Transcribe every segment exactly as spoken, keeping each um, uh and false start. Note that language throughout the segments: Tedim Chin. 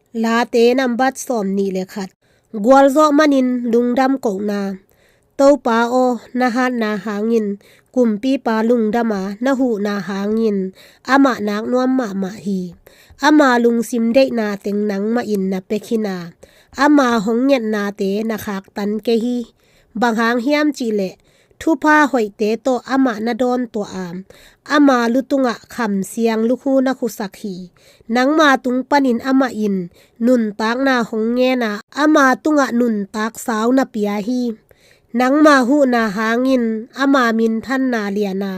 Late nambat sawmnih le khat. Gualzawh manin lungdam kohna. Topa aw, na hatna hangin kumpipa lungdama na huhna hangin amah nak nuam mahmah hi. Ama lungsim deihna teng nangmah in na pia khin a, ama hong ngetnate na khaktan kei hi. Bang hang hiam cihleh thupha hoihte tawh amah na dawntuah a, ama lutungah khamsiang lukhu na khusak hi. Nangma tung panin amah in nuntakna hong ngen a, ama tungah nuntak sau na pia hi. Nangma huhna hangin ama minthanna lian a,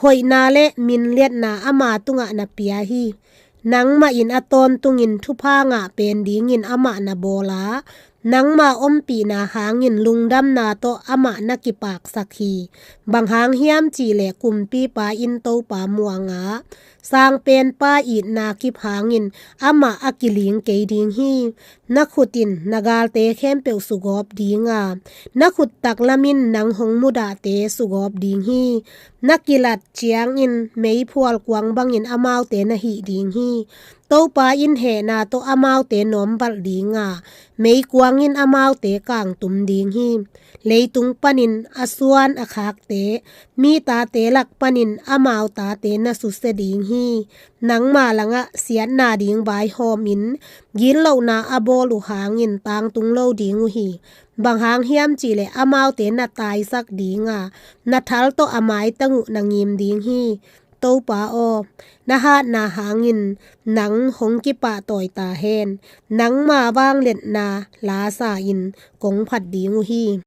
hoihna le minliatna ama tungah na pia hi. Nangmah in a tawntungin thupha ngah pen dingin amah na bawl a, nangma ompihna hangin lungdamna tawh amah na kipaksak hi. Bang hang hiam cihleh kumpipa in Topa muang a, sangpenpa itna kip hangin amah a kiling kei ding hi. Na khut in na galte khempeuh sugawp ding a, na khut taklam in nang hong mudahte sugawp ding hi. Na kilat ciangin meiphual kuang bangin amaute na hih ding hi. Topa in hehna tawh amaute nawmvalh ding a, meikuang in amaute kangtum ding hi. Leitung panin a suan a khakte, mi tate lak panin amau tate na susia ding hi. Nangma langah siatna ding vaihawmin gitlohna a bawl uh hangin tangtung lo ding uh hi. Bang hang hiam cihleh amaute na taisak ding a, na thal tawh a maitang uh na ngim ding hi. Topa aw, na hatna hangin nang hong kipahtawi ta hen. Nangma vangliatna lasa in kong phat ding uh hi.